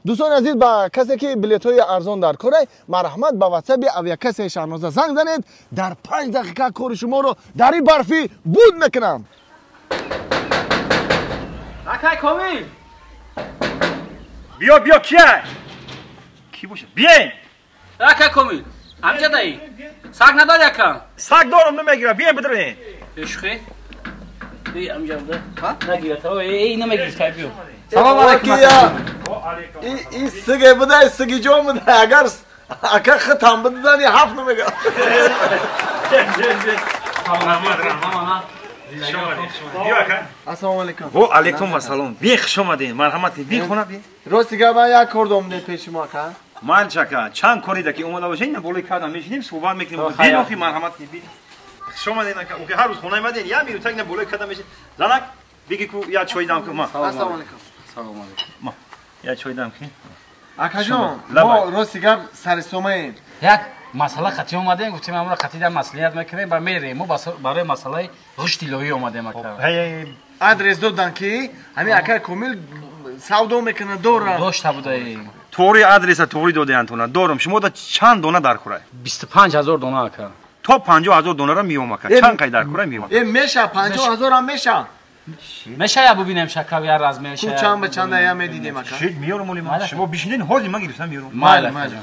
Дӯстони азиз, ба касе ки билетҳои арзон дар корай, марҳамат, ба ватсаби авиакассаи Шаҳноза занг занед, дар 5 дақиқа кори шуморо дар ин барфӣ буд мекунам. Акай Комил! Биё, биё, кия? Ки боша? Биёин! Акай Комил, ҳамҷа даи? Саг надори, ака? Саг дорам, намегира, биёин, бидроин. Шухӣ? Эй, ҳамҷа буда? Нагирад, эй, намегирифта, биё. Салом алайкум. И сиге буда, сиги ҷон буда, агар ака хитам бидани ҳафт намегирад. Ассалому алайкум. Во алайкум ассалом. Биё, хуш омадед. Марҳамат, биё хона, биё. Рости гап, ман як кор дорам пеши шумо, ака. Ман чака, чанд кори да ки омада бошед, ина болои кардам мешинем, суҳбат мекунем. Биё, охи, марҳамат, биё. Хуш омадед, ака. Охи, ҳар рӯз хона омадед, як минута ина болои кардам мешинем. Занак, биги ку як чой дам ку ма. Ассалому алайкум. Салому алайкум. Ма. Як чой дам ки. Акаҷон, мо рости гап сари сомаем. Як масъала қатъӣ омадем, гуфтем амро қатъӣ дар маслиҳат мекунем ва мерем. Мо барои масъалаи ғишти илоҳӣ омадем, ака. Адрес додан ки ҳамин акай Комил савдо мекунад, дора. Дошта будаем. Туғри адреса туғри додаанд тона. Дорам. Шумо да чанд дона дар курай? 25 000 дона, ака. То 50 000 донара меём, ака. Чанд қай дар курай меём. Э, меша, 50 000 меша. Меша, я бубинем шакав я размер. Ку чанд ба чанда я медидем, ака. Шид меёрам оли ман. Шумо бишинед, ҳозир ман гирифтам меёрам. Майли, майли.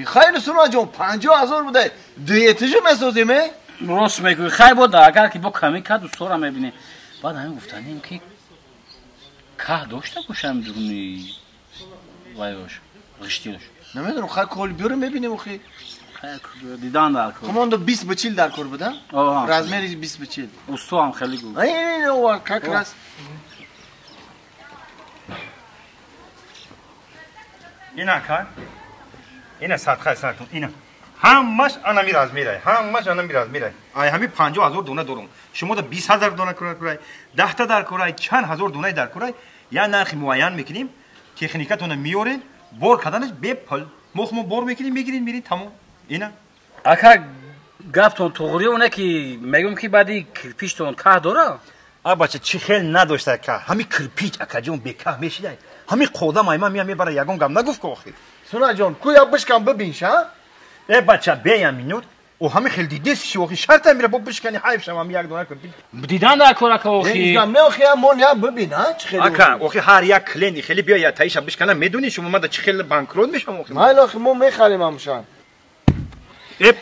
Хайр, Сунаҷон, 50 000 буда. Дуэтижу месозем, э? Рост мегӯӣ, хай бода, агар ки бо камӣ кард, устора мебинем. Баъд ҳамин гуфтанем ки каҳ дошта бошам дуруни вайош, ғиштиёш. Намедонам, хай коли биёрем, мебинем охи. Дидан дар кор. Командо 20 ба 40 дар кор буда? Размери 20 ба 40. Усто ҳам хеле гуфт. Ай, как раз. Ина ака. Ина садқа сартун, ина. Ҳамаш анами размерай, ҳамаш анами размерай. Ай ҳами 50 000 дона дорум. Шумо да 20 000 дона курай, 10 та дар курай, чанд ҳазор донаи дар курай, я нархи муайян мекунем, техникатона меорен, бор карданаш бепул. Мо хумо бор мекунем, мегирем, мерем, тамом. Ина. Ака, гаптон туғри, оне ки мегӯм ки баъди кирпичтон каҳ дора? А бача, чӣ хел надошта каҳ? Ҳами кирпич, акаҷон, бекаҳ мешидай. Ҳами қодам айма мия мебара, ягон гап нагуфт ку охир. Сунаҷон, ку я бишкан бибинша? Э бача, беям минут. О ҳами хел дидеси охи, шарта мира бо бишкани, ҳайф шавам як дона кирпич. Дидан дар кор, ака, охи. Не, охи, мон я бибин, а? Чӣ хел? Ака, охи, ҳар як клиенти хеле биё я таиша бишкана, медони шумо мада чӣ хел банкрот мешавам охи. Майли, охи, мо мехарем ҳамшан. Э,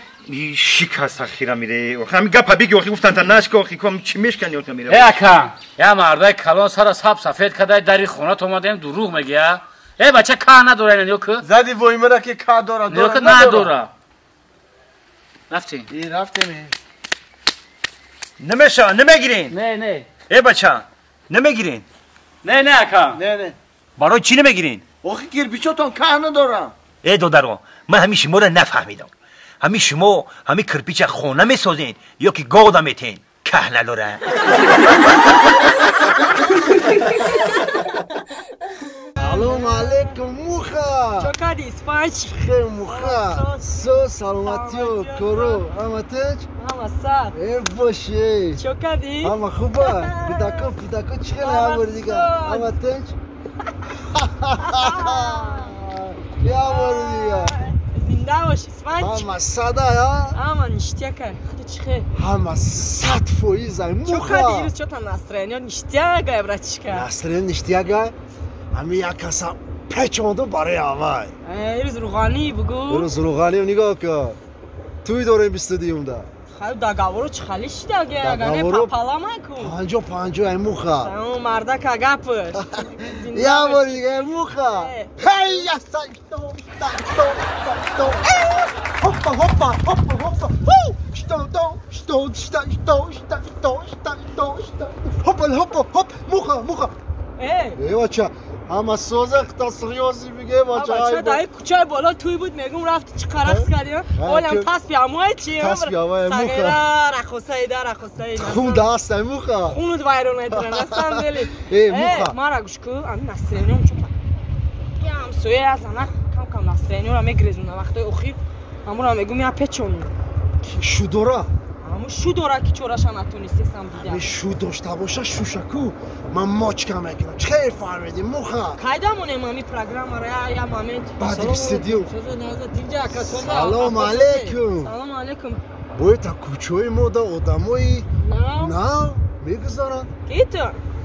шикаста хира мире. Охи, ҳами гапа биги, охи, гуфтан та нашка, охи, ком чӣ мешкани, охи, мире. Э ака, я мардай калон сара саб сафед кадай дари хонат омадем, дурӯғ мегӯя. Э бача, каҳ надора, ё ку? Зади воймара ки каҳ дора, дора, надора. Рафтем. И рафтем. Намеша, намегирин. Не, не. Э бача, намегирин. Не, не, ака. Не, не. Барои чӣ намегирин? Охи, кирпичотон каҳ надора. Э додаро, ман ҳамин шуморо нафаҳмидам. Ҳамин шумо ҳамин кирпича хона месозен ё ки года метен? Каҳ надора. Салом алейкум, муха. Чо кардӣ, Испанч? Хел, муха. Со саломатиё, коро, ҳама тинч? Ҳама сад. Э боши. Чо кардӣ? Ҳама хуба. Кӯдако, пӯдако чӣ хеле ҳамори дига? Ҳама тинч? Я бори дига. Зинда бош, Испанч. Ҳама сада, я? Ҳама ништяка. Худо чӣ хел? Ҳама 100%, ай муха. Чо кардӣ ирӯз, чо там настроение ништяк, братишка? Настроение ништяк? Ҳами як каса печондум барои ҳавай. Ирӯз рӯғанӣ бугӯ. Ирӯз рӯғанӣ, нигоҳ кун. Тӯй дорем 22-юмда. Хай, договоро чӣ хали шидаги, агане папалама ку. 50-50, ай муха. Мардака гапш. Я бори дига, ай муха. Ҳей, яса, хопа, хопа, хопа, хопа. Что, что, что, что, что, что, что, что. Хопа, хопа, хоп, муха, муха. Э бача, ҳама соза та серьёзный биге, бача. Бача, дай кӯчаи боло туй буд, мегум рафти чӣ рақс кардем. Олам таспи ҳамои чи? Таспи ҳамои, муха. Сагира рақосаида, рақосаида. Хун даст, ай муха. Хунут вайрон метра, на самом деле. Э муха. Мара гӯш ку, ами настроением чо. Я ҳамсоя аз ана кам кам настроениеро мегрезуна вақтои охир. Ҳамура мегум я печонум. Шудора. Аму шу дора ки чораша натонистесам дида. Ами шу дошта боша шушаку ман мочка мекунам. Чӣ фаҳмидӣ муха? Кайда монем ами программара я момент. Баъди бистидию. Салом алейкум. Салом алейкум. Бояд та кӯчаи мо да одамои нав мегузаранд. Ки ту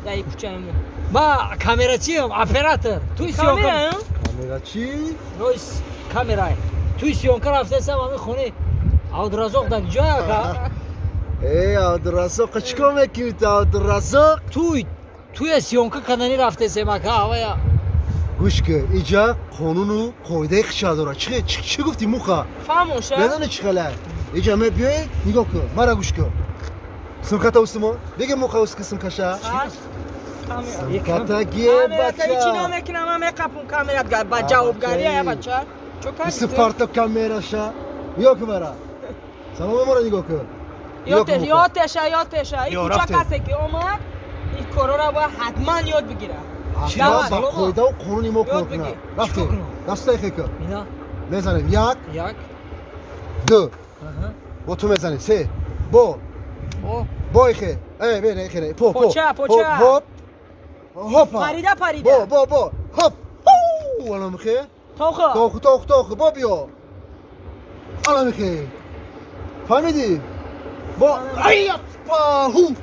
дар кӯчаи мо? Ма камерачиам, оператор. Туи съёмка. Камерачи? Нойс камера. Туи съёмка рафтесам ами хони Абдуразоқ дар ҷой ака? Э, Абдуразоқ чӣ кор мекунӣ ту Абдуразоқ? Туя съёмка кардани рафтесем ака, авая. Гӯш кун, иҷа қонуну қоидаи хиша дорад. Чӣ гуфтӣ муха? Фаҳмоша? Медонӣ чӣ хеле? Иҷа мебиёӣ, нигоҳ кун, мара гӯш кун. Сумката устумо? Биги муха уст сумкаша. Сумката гие бача. Ҳичи намекунам, ман меқапум камерат ба ҷавобгарӣ я бача. Чо кардӣ? Биси парто камераша. Нигоҳ кун мара. Саломи моро нигоҳ кун. Ётеша, ётеша. Ин кӯча касе ки омад, ин корора бояд ҳатман ёд бигирад. Ҳатман ба қоидаву қонуни мо кор кунад. Рафтем. Дастаи хе кун. Мезанем. Як. Ду. Бо ту мезанем. Се. Бо. Бо ихе. Э, бе, не, ихе, не. По, по. Поча, поча. Хоп. Хопа. Парида, парида. Бо, бо, бо. Хоп. Ана михе. Тоху. Тоху, тоху, тоху. Бо биё. Ана михе. Фаҳмидӣ? Бо. Ай, па, ху.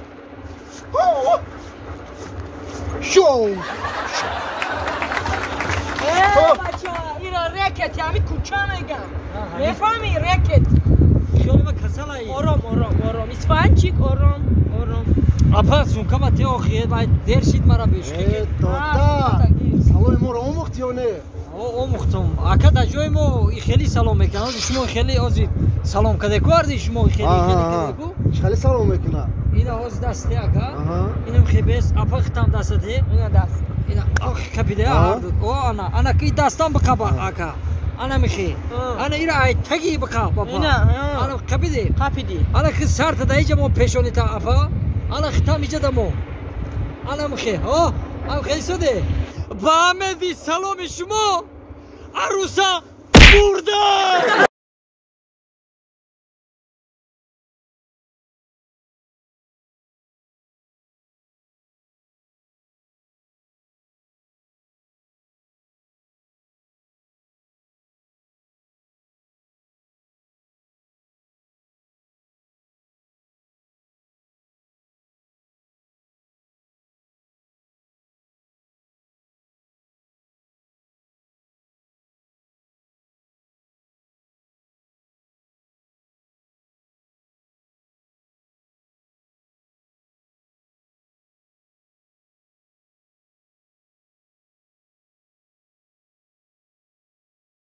Шоу. Э, бача, ира рекет, ҳами кӯча мегам. Мефаҳмӣ рекет? Хиёли ма касалай. Ором, ором, ором. Исфанчик, ором, ором. Апа, сумкама те охи, вай дер шид мара бешки. Э, дода. Саломи моро омӯхтӣ ё не? Омӯхтум. Ака, дар ҷои мо хеле салом мекунанд. Ози шумо хеле ози салом кардеку, арди шумо хеле хеле кардеку. Хеле салом мекунад. Ина ози дасте ака. Инам хебес, апа хитам дастате. Ина даст. Ина ох капиде ҳарду. О ана, ана ки дастам биқаба ака. Ана михи. Ана ира ай таги биқа бапа. Ина, ана қапиди. Қапиди. Ана ки сарта да иҷа мо пешонита апа. Ана хитам иҷа да мо. Ана михи. О, ам хеле соде. Ба амеди саломи шумо аруса бурда.